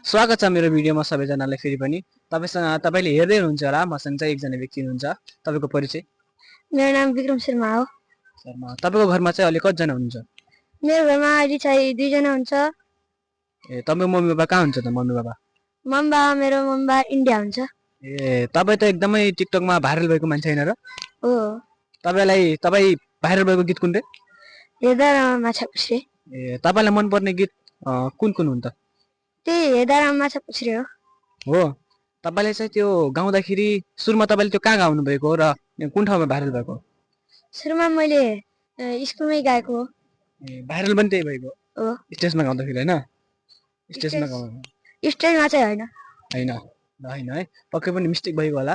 स्वागत छ मेरो भिडियोमा सबैजनालाई फेरि पनि। तपाईले हेर्दै हुनुहुन्छ होला, मसँग चाहिँ एकजना व्यक्ति हुनुहुन्छ। तपाईको परिचय? मेरो नाम विक्रम शर्मा हो। शर्मा, तपाईको घरमा चाहिँ अहिले कतिजना हुनुहुन्छ? मेरो घरमा अहिले चाहिँ 2 जना हुन्छ। ए, तपाईको मम्मी बाबा कहाँ हुन्छ त? मम्मी बाबा मेरो मम्मी बाबा इन्डिया हुन्छ। ए, तपाई त एकदमै टिकटकमा भाइरल भएको मान्छे हैन र? हो। तपाई भाइरल भएको गीत कुन रे? हेर्दा माछा पुछ्रे। ए, तपाईलाई मन पर्ने गीत कुन कुन हुन् त? त्यही हेर्दा माछा पुछ्रे हो। हो। तपाईले चाहिँ त्यो गाउँदाखेरि सुरुमा तपाईले त्यो कहाँ गाउनु भएको र कुन ठाउँमा भाइरल भएको? सुरुमा मैले स्कुलमै गाएको हो। ए, भाइरल पनि त्यही भएको हो। स्टेजमा गाउँदाखेरि हैन? स्टेजमा गाउनु। स्टेजमा चाहिँ हैन। हैन हैन है, पक्कै पनि मिस्टेक भएको होला।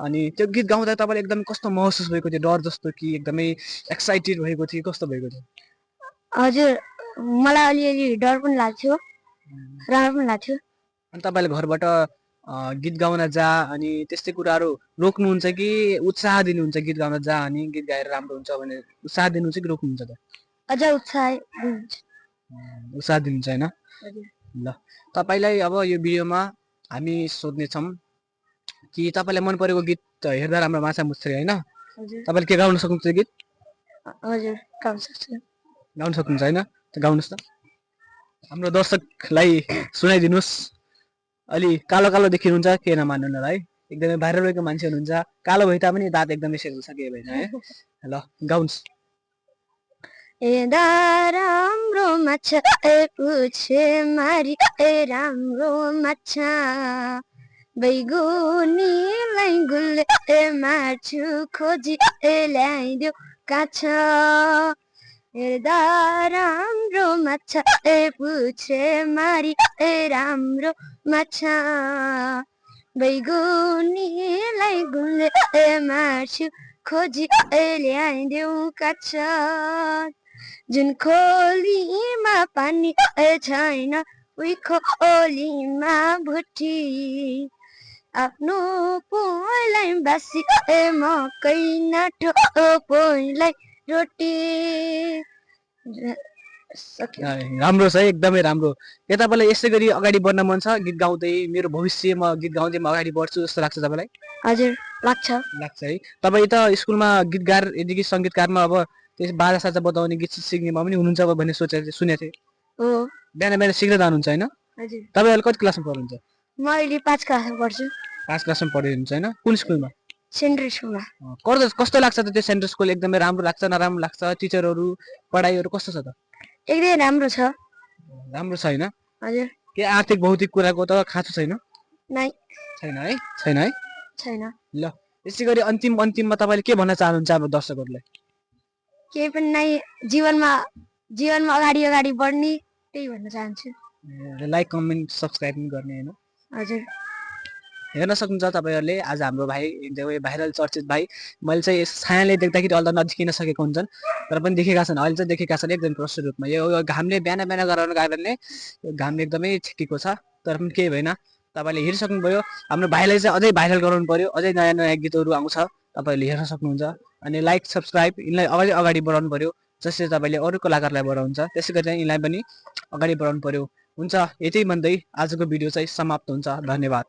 अनि त्यो गीत गाउँदा तपाईलाई एकदम कस्तो महसुस भएको थियो? डर जस्तो कि एकदमै एक्साइटेड भएको थियो? कस्तो भएको थियो? हजुर, मलाई अलिअलि डर पनि लाग्थ्यो, राम्रो पनि लाग्थ्यो। अनि तपाईले घरबाट गीत गाउन जा अनि त्यस्तै कुराहरू रोक्नुहुन्छ कि उत्साह दिनुहुन्छ? गीत गाउन जा अनि गीत गाएर राम्रो हुन्छ भने उत्साह दिनुहुन्छ कि रोक्नुहुन्छ त? अझ उत्साह दिनुहुन्छ। उत्साह दिनुहुन्छ हैन? ल, तपाईलाई अब यो भिडियोमा हामी सोध्ने छौं कि तपाईलाई मन परेको गीत हेर्दा राम्रो माछा मुछ्रे हैन? तपाईले के गाउन सक्नुहुन्छ गीत? हजुर, गाउन सक्छु। गाउन सक्नुहुन्छ हैन? त गाउनुस् त। हाम्रो दर्शकलाई सुनाइदिनुस्। अलि कालो कालो देखिनुहुन्छ, के नमान्नु न है। एकदमै भाइरल भएको मान्छे हुनुहुन्छ। कालो भए तापनि दाँत एकदमै सेतो छ, के भएन है। ल, गाउनुस्। हेर्दा राम्रो माछा पुछे मारी राम्रो माछा, बैगुनीलाई गुल्ले मार्छु खोजी ल्याइदेऊ काछा। हेर्दा राम्रो माछा पुछे मारी राम्रो माछा, बैगुनीलाई गुल्ले मार्छु खोजी ल्याइदेऊ काछा। जुन खोलीमा पानी छैन उही खोलीमा भुटी, आफ्नो पोइलाई बासी मकै नाठो पोइलाई रोटी। राम्रो छ, एकदमै राम्रो। के तपाईलाई यसै गरी अगाडि बढ्न मन छ? गीत गाउँदै मेरो भविष्यमा गीत गाउँदै म अगाडि बढ्छु जस्तो लाग्छ तपाईलाई? हजुर, लाग्छ है। तपाई त स्कुलमा गीत गाएर यदि संगीतकारमा अब त्यस बाजा साजा बजाउने गीत सिक्नेमा पनि हुनुहुन्छ भन्ने सोचेर सुनेको थिएँ। हो। बिहान सिक्न जानुहुन्छ हैन? हजुर। तपाई अहिले कति क्लासमा पढ्नुहुन्छ? म अहिले 5 क्लासमा पढ्छु। 5 क्लासमा पढिनुहुन्छ हैन? कुन स्कुलमा? सेन्ट्रल स्कुलमा। कस्तो लाग्छ त त्यो सेन्ट्रल स्कुल? एकदमै राम्रो लाग्छ, नराम्रो लाग्छ? टिचरहरू, पढाइहरू कस्तो छ त? एकदमै राम्रो छ। राम्रो छ हैन? हजुर। के आर्थिक भौतिक कुराको त खाँचो छैन? नै। छैन है? छैन है? छैन। ल, यसै गरी अन्तिममा तपाईले के भन्न चाहनुहुन्छ हाम्रो दर्शकहरूलाई? केही पनि नै, जीवनमा अगाडि बढ्ने त्यही भन्न चाहन्छु। लाइक कमेन्ट सब्स्क्राइब पनि गर्ने हैन? हजुर। हेर्न सक्नुहुन्छ तपाईहरुले, आज हाम्रो भाइ एकदमै भाइरल चर्चित भाइ। मैले चाहिँ छायाले देख्दाखेरि अलि नदेखिन सकेको हुन्छन्, तर पनि देखेका छन्। अहिले चाहिँ देखेका छन् एकदम प्रष्ट रूपमा। यो घामले बिहान गराउनु कारणले यो घामले एकदमै छेकेको छ, तर पनि केही भएन। तपाईले हेरिसक्नु भयो। हाम्रो भाइलाई चाहिँ अझै भाइरल गराउनु पर्यो, अझै नयाँ नयाँ गीतहरू आउँछ, तपाईले हेर्न सक्नुहुन्छ। अनि लाइक सब्स्क्राइब यिनलाई अगाडि बढाउनु पर्यो, जसरी तपाईले अरू कलाकारलाई बढाउनुहुन्छ त्यसै गरी यिनलाई पनि अगाडि बढाउनु पर्यो। हुन्छ, यति भन्दै आजको भिडियो चाहिँ समाप्त हुन्छ। धन्यवाद।